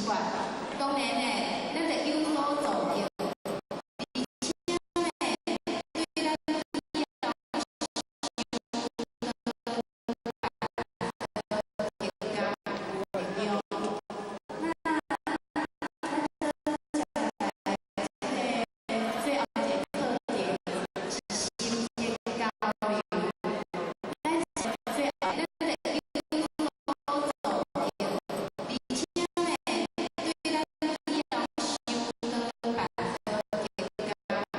活。當然呢，咱著有所造就，而且呢，對咱以後修更加有影響。那咱來這個最後一個課程是心靈交流。咱最後咱著有所造就，而且呢，對咱以後修更加有影響。那咱來這個交流，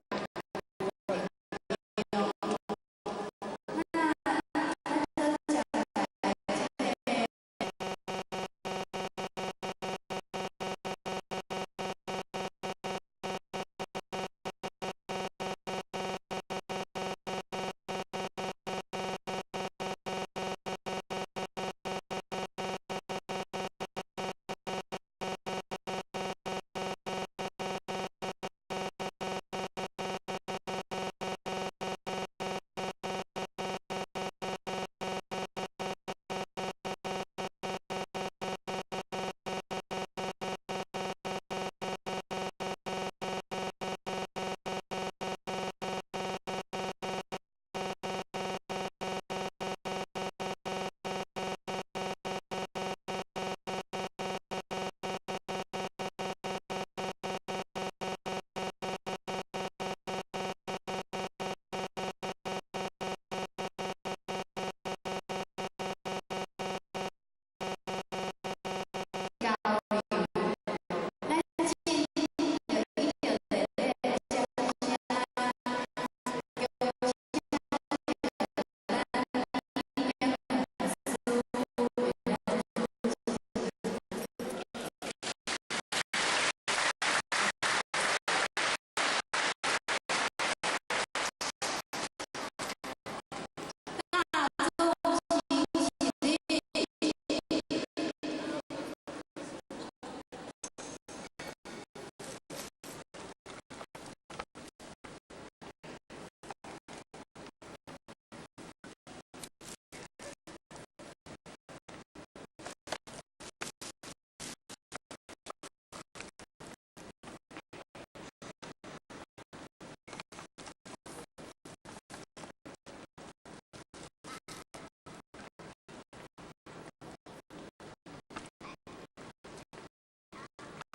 咱進就一定會咧掌聲，恭請咱李講師為咱主持。大眾行起立。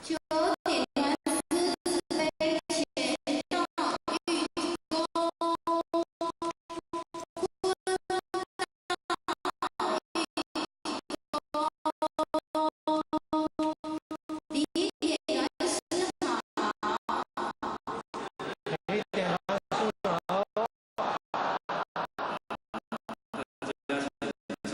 求點團師慈悲前到御躬，坤道御躬，李點團師好。李點團師好。大家請坐。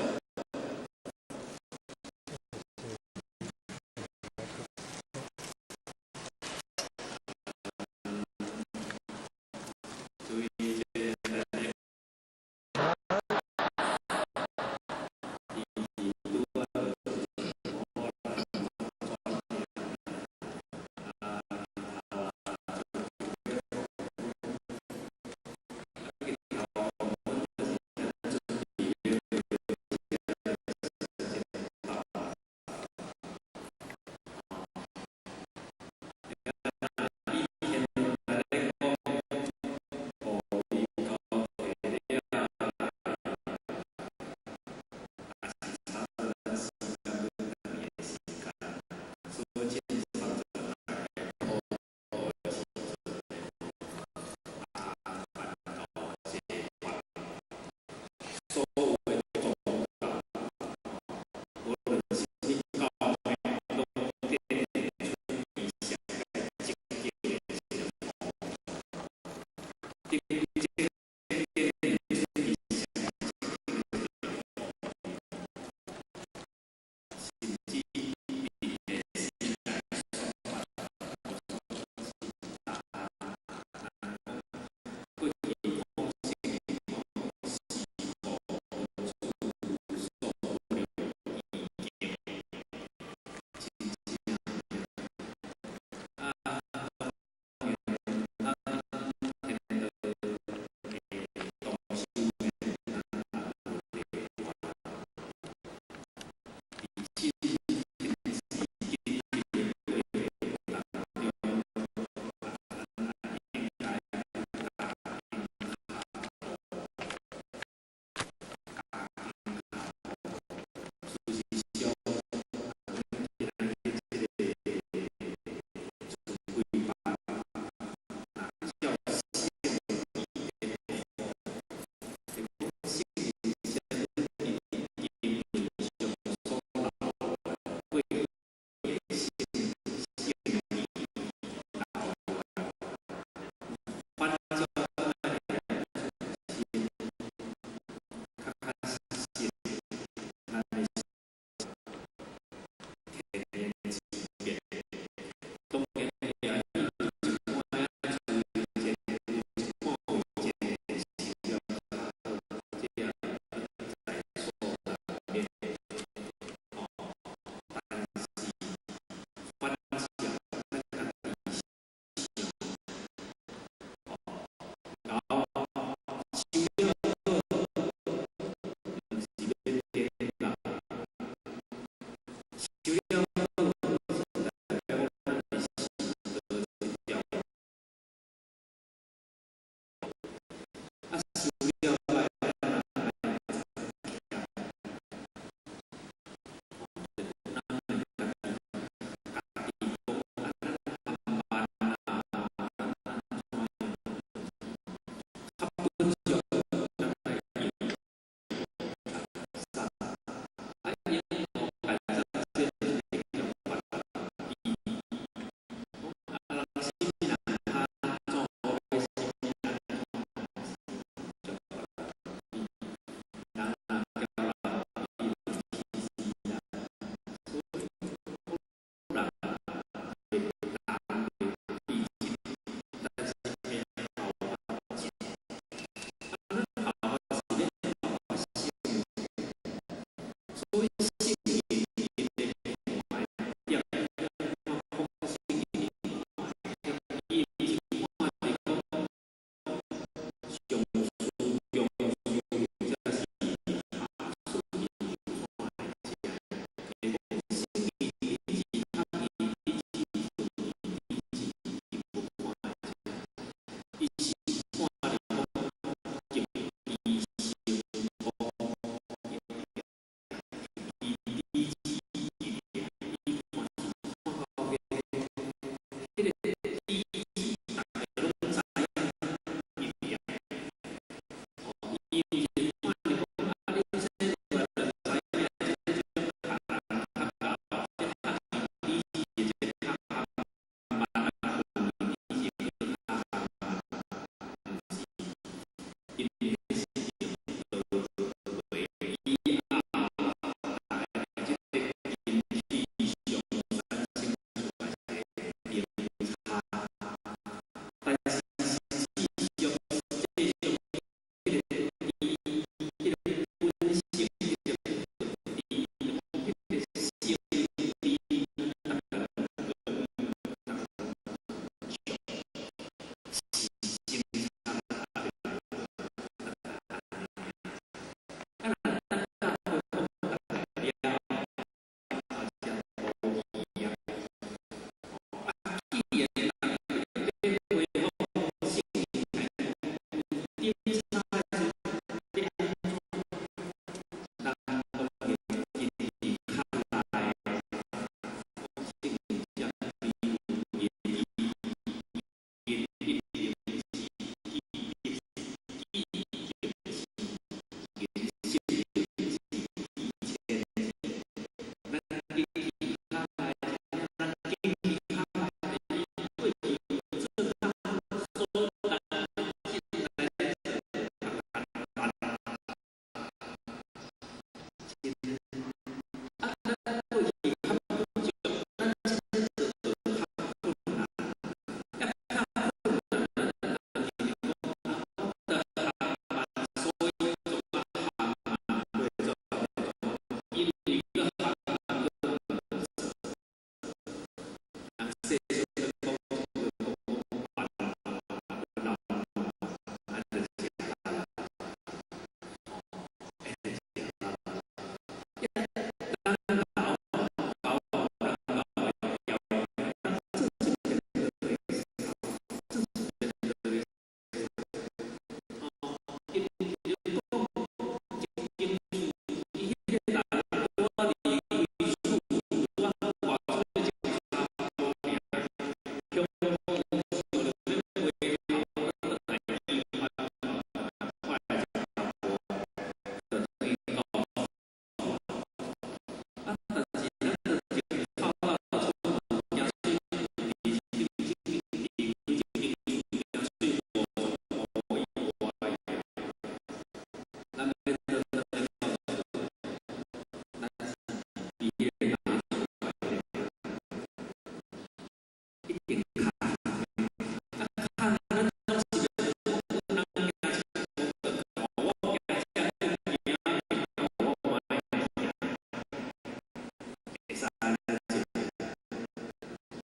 經較啊，較咱總是袂講有人行一步就到我行遮久，行袂到我嘛愛行，會使按呢做，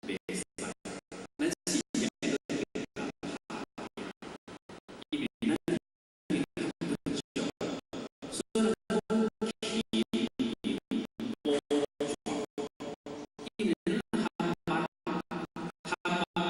袂使。咱是愛閣更加拍拼，因為咱已經較不足，所以咱講勤補錯，因為咱含班含班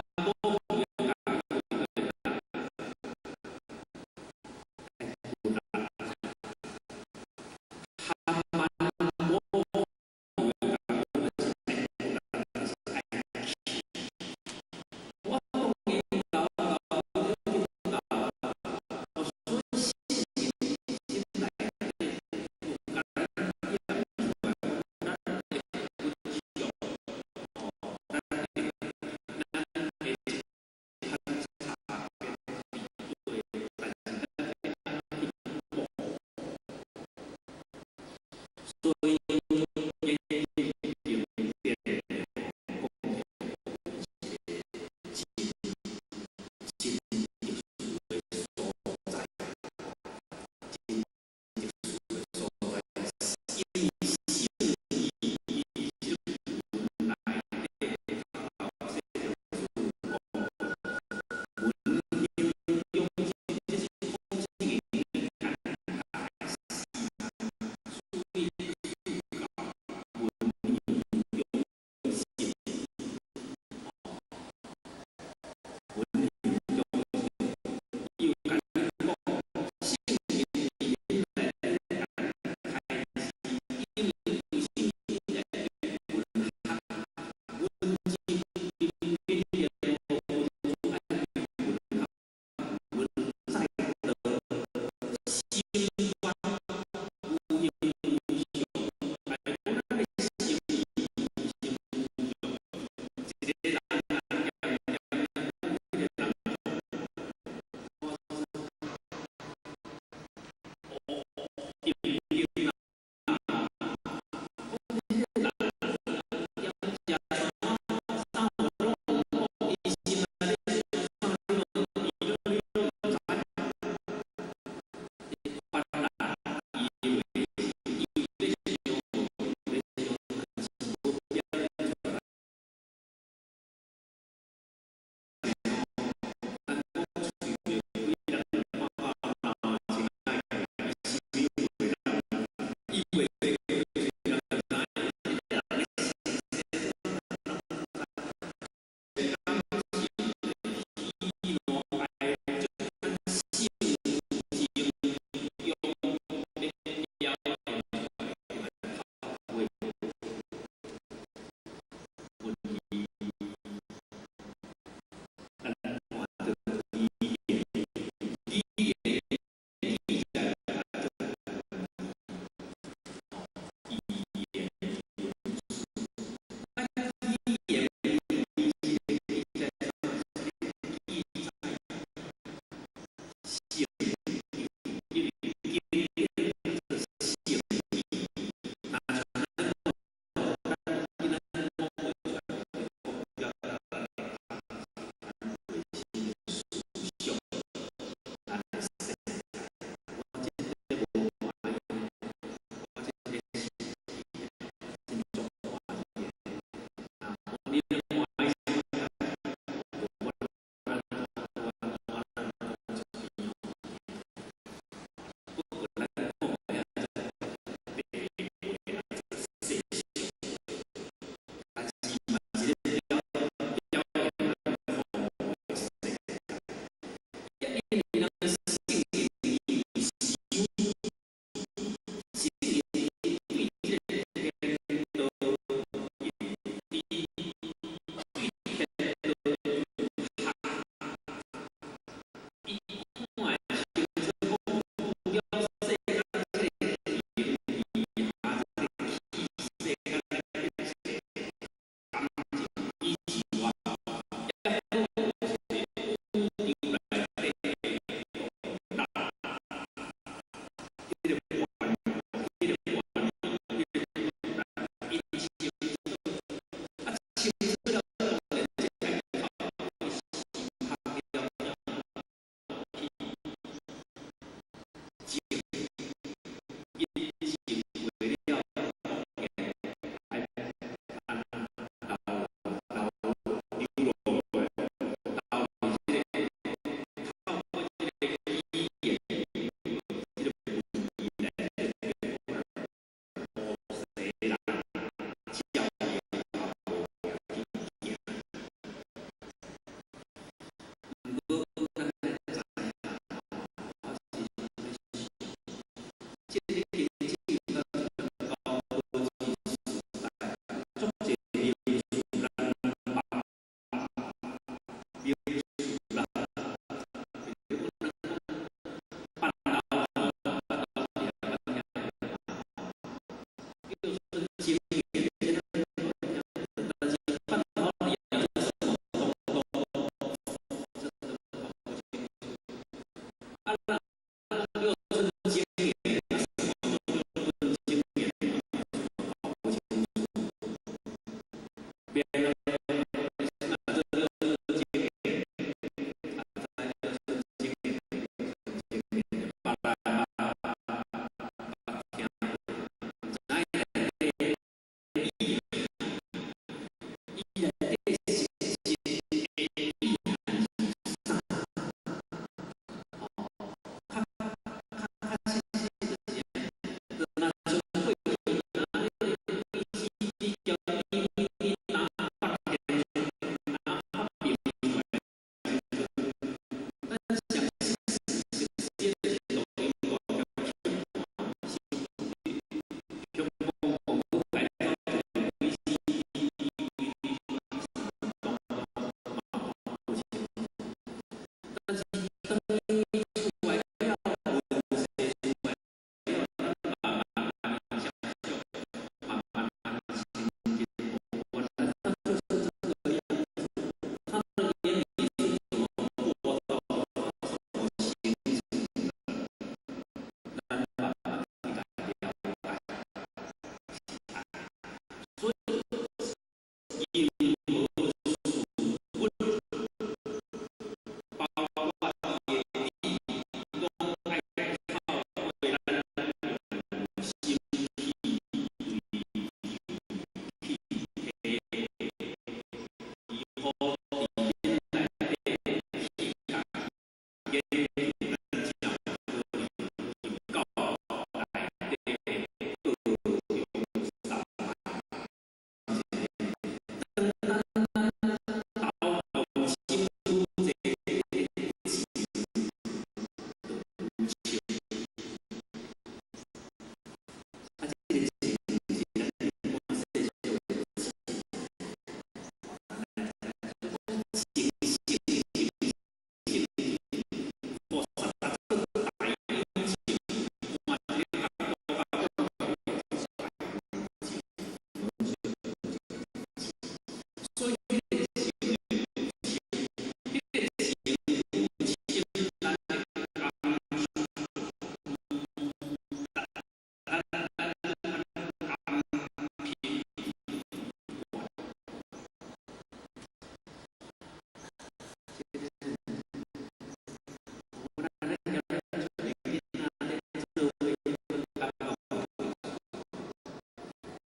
啊，咱講叫做經驗，什麼叫做經驗？搞不清楚。別人那這個經驗，啊，這叫經驗，經驗，捌來捌捌聽過，知影內底意涵，伊內底實質的意涵是啥？哦，較較較實際就是，就若像過去若那個 VCD 交 DVD 若發現若發明出來時陣，咱上實實際的是錄音帶是香港公改造一個 VCD、DVD，什麼東東嘛搞不清楚。但是當伊出來了，問世出來了，咱慢慢慢慢接觸，慢慢慢親近，原來它就是這個樣子。它的原理是怎麼做到的？怎麼形成的？咱慢慢去共了解，是按呢。所以任何事物，包括伊的理，攏愛透過咱用心去追求、去體會，伊予佇恁內底去共研究，咱才有可能入到內底的各種三昧。當咱投入心愈濟，錢就愈清。啊，這個錢是咱一般世俗的錢，咱知影，成聖菩薩做大以前，換一個角度來講，所以彼個情彼個情有情，咱的感受，咱甘貧無關。咱咱交咱一个囡仔咧做伙，感覺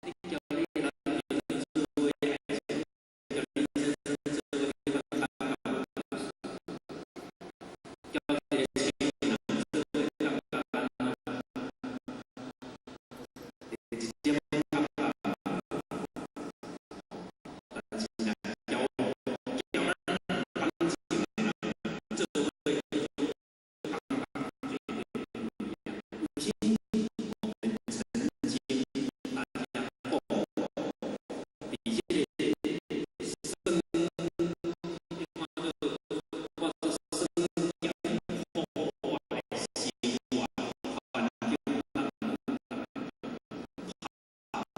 你交你老爸做伙，還是交你先生做伙，彼款感覺？交一個親人做伙，感覺按怎？一點感覺，但是若交交咱感情的人做伙，彼種感覺絕對不一樣。有時我們曾經大家講，佇這個酸，叫做叫做酸鹹苦辣的生活環境當中，拍拚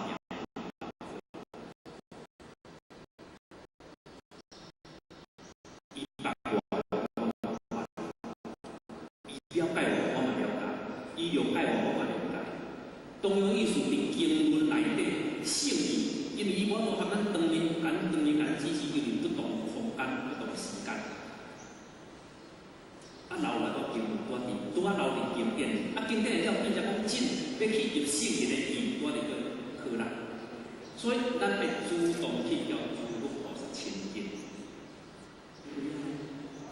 伊捌我，我嘛捌；伊了解我，我嘛了解；伊了解我，我嘛了解。同樣意思，佇經文內底聖義，因為伊無法度和咱當面、咱當面共指示，因為不同空間、不同時間。啊，留來個經文拄佇，拄仔留佇經典，啊，經典了變成講真欲去入聖人的義，拄仔佇個可能。所以咱愛主動去共諸佛菩薩親近。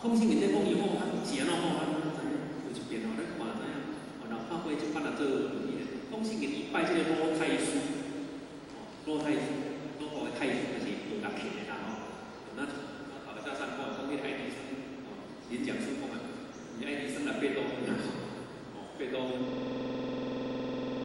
孔聖人咧講伊好，是按怎好？咱知影，有一遍吼，咱看知影，哦，若拍過這擺若做會議，孔聖人伊拜這個魯太師，哦，魯太師，魯國的太師就是無共權的啦吼。那我頭早上講講彼個愛迪生，哦，演講書講啊，伊愛迪生若爬倒，哦，爬倒。